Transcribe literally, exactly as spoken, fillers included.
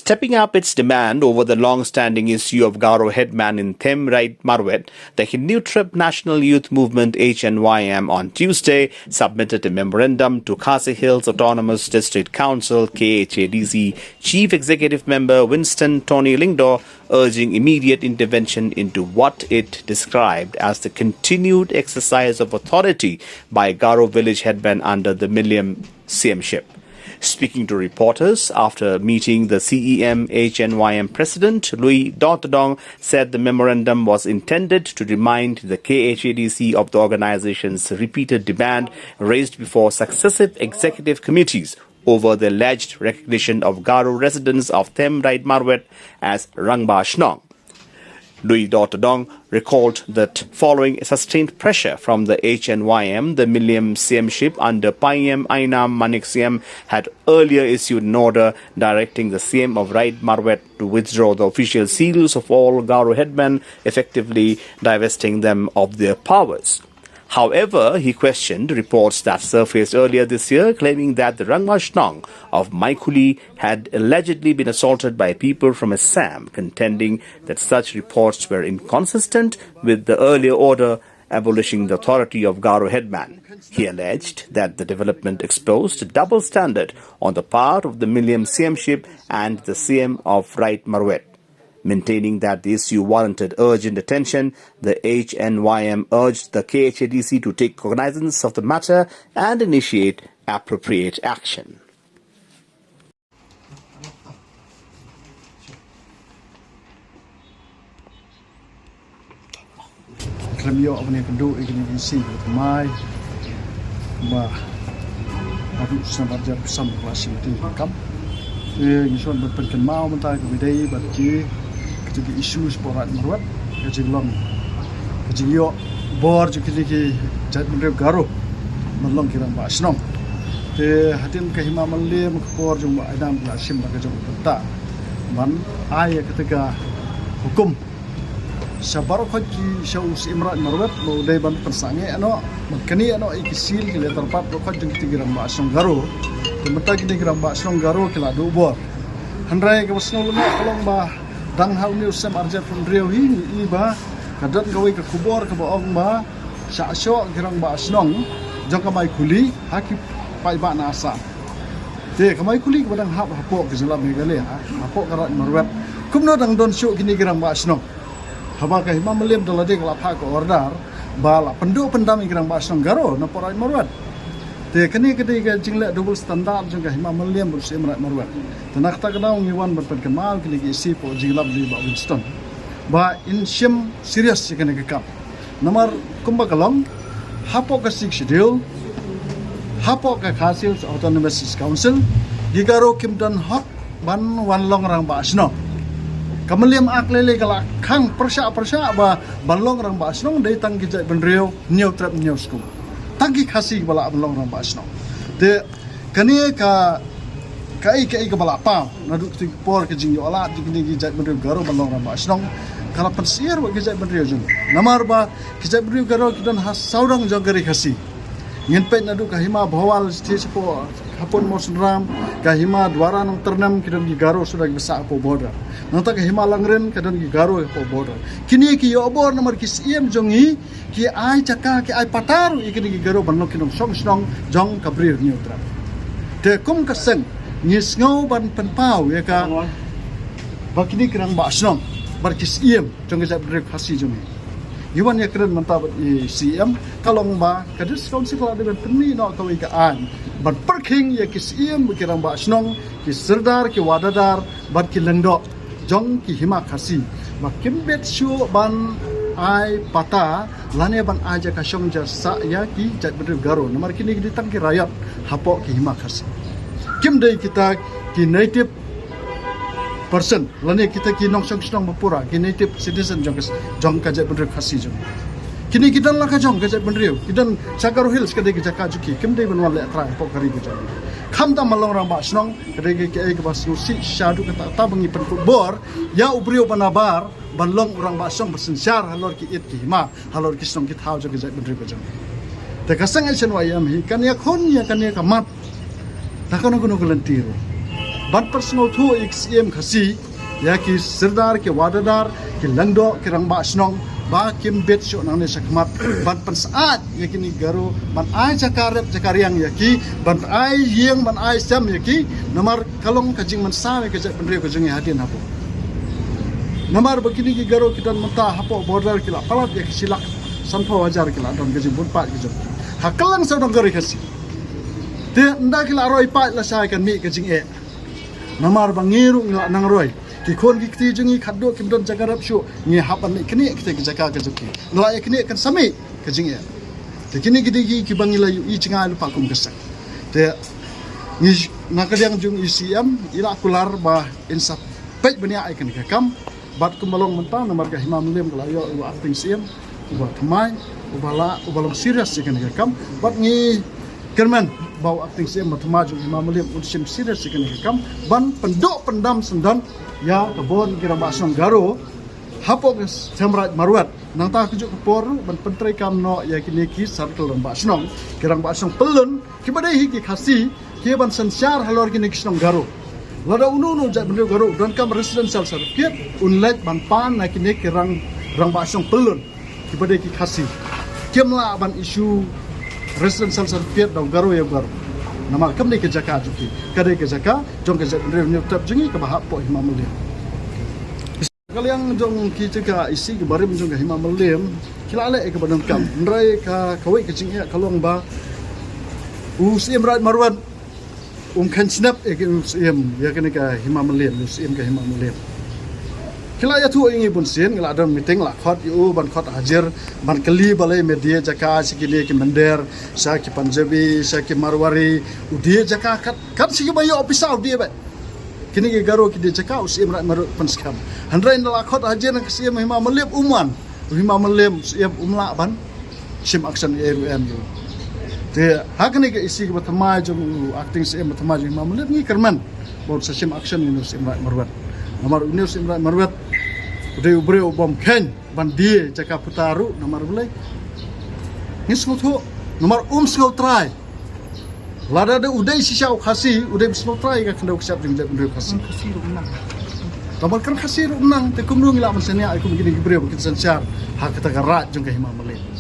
Stepping up its demand over the long-standing issue of Garo headman in Them Raid Marwet, the Hynñiewtrep National Youth Movement, H N Y M, on Tuesday submitted a memorandum to Khasi Hills Autonomous District Council, K H A D C, Chief Executive Member Winston Tony Lyngdoh, urging immediate intervention into what it described as the continued exercise of authority by Garo village headman under the Mylliem C M ship. Speaking to reporters after meeting, the C E M H N Y M president, Louis Dortodong, said the memorandum was intended to remind the K H A D C of the organization's repeated demand raised before successive executive committees over the alleged recognition of Garo residents of Them Raid Marwet as Rangbah Shnong. Louis Dortodong recalled that following sustained pressure from the H N Y M, the Mylliem C M ship under Payam Ainam Manik C M had earlier issued an order directing the C M of Raid Marwet to withdraw the official seals of all Garo headmen, effectively divesting them of their powers. However, he questioned reports that surfaced earlier this year claiming that the Rangbah Shnong of Maikhuli had allegedly been assaulted by people from Assam, contending that such reports were inconsistent with the earlier order abolishing the authority of Garo headman. He alleged that the development exposed a double standard on the part of the Mylliem C M ship and the C M of Raid Marwet. Maintaining that the issue warranted urgent attention, the H N Y M urged the K H A D C to take cognizance of the matter and initiate appropriate action. Khlem ïoh ban ïakynduh ïa kine ki sngi ki thymmai ba haduh snem ar hajar khatsan ba la shim ti kam. Te ngi sngewbha ban pynkynmaw mynta kaba ïadei bad ki, kita ki issue shapoh Raid Marwet, ka jinglong, ka jingïoh bor jong kine ki jaitbynriew Garo ban long ki rangbah shnong. Te hadien ka hima Mylliem ka por jong Bah Ainam la shim da ka jong ka bynta ban ai ïa kata ka hukum sha baroh khoit ki, sha u Syiem Raid Marwet ba u dei ban pynsangeh noh, ban knieh noh ïa ki seal, ki letter paad baroh khoit jong kita ki rangbah shnong Garo. Te mynta kine ki rangbah shnong Garo ki la duh bor. Hynrei kaba sngewlyngngoh ka long ba dang ha une u snem ar hajar khathynriew hi ngi i ba ka don kawei ka khubor kaba ong ba shah shoh ki rangbah shnong jong ka Maikhuli ha ki paidbah na Assam. Te ka Maikhuli kaba dang hap hapoh ka jylla Meghalaya, hapoh ka Raid Marwet, kumno dang don shuh kine ki rangbah shnong? Haba ka hima Mylliem da lade ka la phah ka order ba la pynduh pyndam ïa ki rangbah shnong Garo napoh Raid Marwet. Te kane ka dei ka jingleh double standard jong ka hima Mylliem bad u Syiem Raid Marwet. Te na kata ka daw ngi wan ban pynkynmaw kine ki issue hapoh jingïalap jong i Bah Winston ba in shim serious ïa kane ka kam. Namar kumba ka long, hapoh ka Sixth Schedule, hapoh ka Khasi Hills Autonomous Council, ki Garo kim don hok ban wan long rangbah shnong. Ka Mylliem Act lei lei ka la khang pyrshah pyrshah ba ban long rangbah shnong dei tang ki jaitbynriew Hynñiewtrep Hynñiewskum. Tang ki Khasi ba lah ban long rangbah shnong. Te kane ka, kaei kaei kaba la paw naduh kata ka por ka jingïoh lad jong kine ki jaitbynriew Garo ban long rangbah shnong ka la pynsyier bad ki jaitbynriew jong ngi. Namar ba ki jaitbynriew Garo ki don ha sawdong jong ka ri Khasi. Ngin peit naduh ka hima Bhowal, Siti Sapo, Hapon Mawsynram, ka hima Dwara Nongtyrnem ki don ki Garo suda kiba sah hapoh border. Nangta ka hima Langrin ka don ki Garo hapoh border. Kine ki ïoh bor namar ki Syiem jong ngi ki ai jaka, ki ai pata ruh ïa kine ki Garo ban long ki nongshong shnong jong ka Bri Hynñiewtrep. Te kum ka seng ngi sngew ban pynpaw ïa ka ba kine ki rangbah shnong bad ki Syiem jong ka jaitbynriew Khasi jong ngi. Ngi wan ïakren mynta bad i Syiem, ka long ba ka District Council ka la dei ban pynmih noh kawei ka aiñ ban pyrkhing ïa ki Syiem bad ki rangbah shnong, ki Sirdar, ki Wadadar bad ki Lyngdoh jong ki hima Khasi ba kim bit shuh ban ai pata lane ban ai jaka shong jaka sah ïa ki jaitbynriew Garo. Namar kine ki dei tang ki raïot hapoh ki hima Khasi. Kim dei kita ki native person lane kita ki nongshong shnong ba pura, ki native citizen jong ka, jong ka jaitbynriew Khasi jong. Kine ki don la ka jong ka jaitbynriew, ki don sha Garo Hills ka dei ka jaka jong ki, kim dei ban wan leh trai hapoh ka ri ka jong. Khamtam ban long rangbah shnong ka dei ka, kaei kaba sngewsih shisha haduh katta katta ba ngi pynkut bor ïa u briew ba nabar ban long u rangbah shnong ba synshar halor ki ïit ki hima, halor ki shnong ki thaw jong ka jaitbynriew ka jong. Te ka seng H N Y M hi kan ïakhun ïa kane ka mat da kano kano ka lynti ruh. Ban pynsngewthuh ïa ki Syiem Khasi, ïa ki Sirdar, ki Wahadar, ki Lyngdoh, ki Rangbah Shnong, ba kim bit shuh nangne shakhmat ban pynsyaid ïa kine ki Garo, ban ai jaka rep jaka riang ïa ki, ban ai ïing, ban ai sem ïa ki. Namar ka long ka jingmynsaw ïa ka jaitbynriew ka jong ngi hadien hapoh. Namar ba kine ki Garo ki don mynta hapoh border ki la palat ïa ka shi lak sanphew hajar ki la don ka jingbun paid ka jong ki ha kylleng sawdong Garo Khasi. Te ynda ki la roi paid lashai kan mih ka jingeh. Namar ba ngi ruh ngi la nang roi, ki khun ki kti jong ngi khatduh kim don jaka rep shuh, ngi hap ban leit knieh kita ki jaka ka jong ki. Ngi la ïa knieh kan sa mih ka jingeh. Te kine ki dei ki, ki ba ngi la ïohi jngai lypa kum ka seng. Te ngi na ka liang jong i Syiem i la kular ba in sa peit bniah ïa kane ka kam. Bad kumba long mynta namar ka Hima Mylliem ka la ïoh u acting Syiem uba thymmai, uba la, uba long serious ïa kane ka kam. Bad ngi kyrmen ba u acting Syiem ba thymmai jong Hima Mylliem un shim serious ïa kane ka kam ban pynduh pyndam syndon ïa ka bun ki Rangbah Shnong Garo hapoh ka Siem Raij Marwet. Nangta kajuh ka por ruh ban pyntreikam noh ïa kine ki circle Rangbah Shnong, ki Rangbah Shnong pyllun, kiba dei hi ki Khasi, ki ban synshar halor kine ki shnong Garo. Lada uno uno jaitbynriew Garo u donkam residential certificate, un leit ban pan na kine ki rang, Rangbah Shnong pyllun, kiba dei ki Khasi. Kim lah ban issue residential certificate da u Garo ïa u Garo. Namar kam dei ka jaka jong ki, ka dei ka jaka jong ka jaitbynriew Hynñiewtrep jong ngi kaba hapoh Hima Mylliem. Ka liang jong ki jaka isi ki barim jong ka Hima Mylliem ki la leh ïa kaba donkam. Hynrei ka, kawei ka jingeh ka long ba u Syiem Raij Marwet um kheiñ snep ïa ki, u Syiem ïa kane ka Hima Mylliem, u Syiem ka Hima Mylliem. Ki la ïathuh ïa ngi bun sien, ngi la don meeting, la khot ïa u ban khot hajir ban kylli balei me die jaka sha kine ki mynder, sha ki Punjabi, sha ki Marwari, u die jaka kat, kat sha kiba ïoh pisa u die beit. Kine ki Garo ki die jaka u Syiem Raij Marwet pynskhem. Hynrei ynda la khot hajir na ka Syiem Hima Mylliem um wan. U Hima Mylliem Syiem um lah ban shim action ei ruh em ïa u. Te ha kane ka isi kaba thymmai jong u acting Syiem ba thymmai jong Hima Mylliem ngi kyrmen ba un sa shim action ïa une u Syiem Raij Marwet. Namar une u Syiem Raij Marwet u dei u briew u bym kheiñ ban die jaka puta ruh namar balei? Ngi sngewthuh namar um sngewtrai. Lada dei u dei shisha u Khasi, u dei ba sngewtrai ïa ka khyndew ka shyiap jong u jaitbynriew Khasi. Khasi ruh nang. Tangba kan Khasi ruh nang, te kumno ngi lah ban shaniah ïa kum kine ki briew ba kin synshar ha kata ka raij jong ka Hima Mylliem.